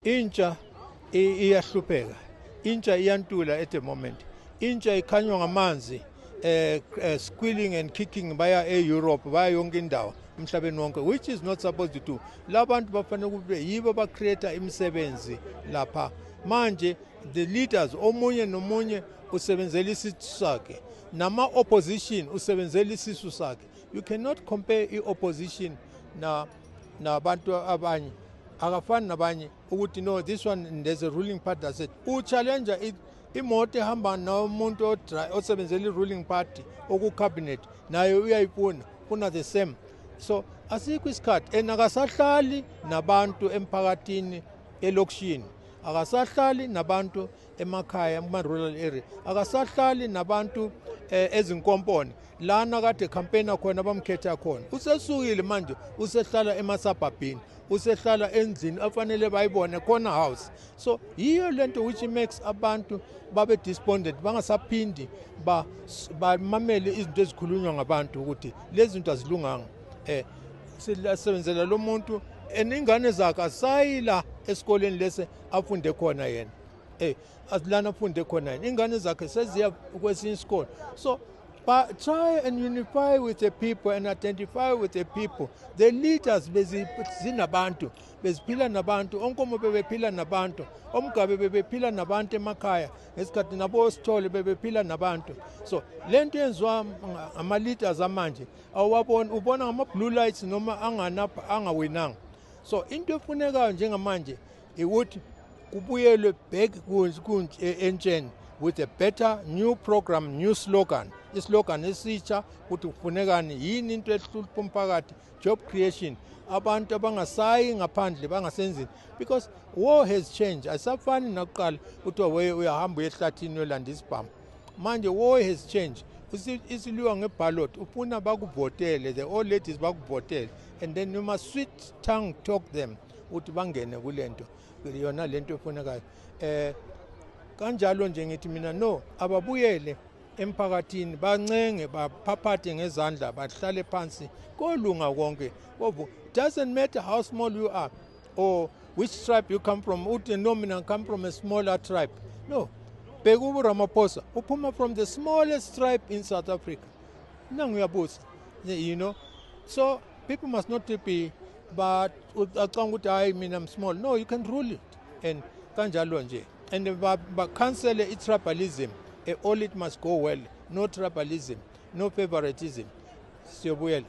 intsha iyahlupheka, intsha iyantula at the moment, intsha ikhanywa ngamanzi, squealing and kicking baya e-Europe, baya yonke indawo emhlabeni wonke, which is not supposed to do. Labantu bafanele kube yibo ba-create imisebenzi lapha. Manje the leaders omunye nomunye usebenzela isisu sakhe, nama-opposition usebenzela isisu sakhe. You cannot compare i-opposition nabantu abanye. Akafani nabanye ukuthi no, this one there's a ruling party that said uchallenger imoto ehamba nomuntu osebenzela i-ruling party oku-cabinet nayo uyayifuna the same. So asikho isikhathi akasahlali nabantu emphakathini elokishini, akasahlali nabantu emakhaya kuma-rural area, akasahlali nabantu ezinkomponi lana kade campaign khona bamkhetha khona. Usesukile manje, usehlala emasabhabhini, usehlala endlini afanele bayibone khona house. So yiyo lento which makes abantu babe despondent, bangasaphindi bamamele izinto ezikhulunywa ngabantu ukuthi lezi zinto azilunganga. Sisebenzela lo muntu eningane zakhe asayila esikoleni lese afunde khona yena, azilana afunde khona yena, ingane zakhe seziya kwesinye isikole. So try and unify with the people and identify with the people. The leaders bezinabantu, beziphila nabantu, onkomo bebephila nabantu, omgabe bebephila nabantu emakhaya, esikhathi nabo sithole bebephila nabantu. So lento yenziwa ama-leaders amanje awabona, ubona ngama-blue lights noma angawinanga. So into efunekayo njengamanje ukuthi kubuyelwe back entsheni with a better new program, new slogan. Islogan esitsha ukuthi kufunekani yini into ehlupha umphakathi, job creation, abantu abangasayi ngaphandle bangasenzini, because war has changed. Asafani nakuqala ukuthi uyahamba ehlathini uyolanda isibhamu. Manje war has changed. Isiliwa ngeballot, ufuna bakuvotele, the old ladies bakuvotele, and then you must sweet tongue talk them ukuthi bangene kulento. Yona lento efunekayo. Kanjalo nje ngithi mina no, ababuyele emphakathini bancenge baphaphathe ngezandla bahlale phansi kolunga konke. Doesn't matter how small you are or which tribe you come from. Uthi no, mina come from a smaller tribe. No, Bheka Ramaphosa uphuma from the smallest tribe in South Africa. Nanguyabuza, you know. So people must not be but acanga ukuthi hayi mina I'm small. No, you can rule it. And kanjalo nje. And cancel tribalism. All it must go well. No tribalism, no favoritism. Siyobuyela.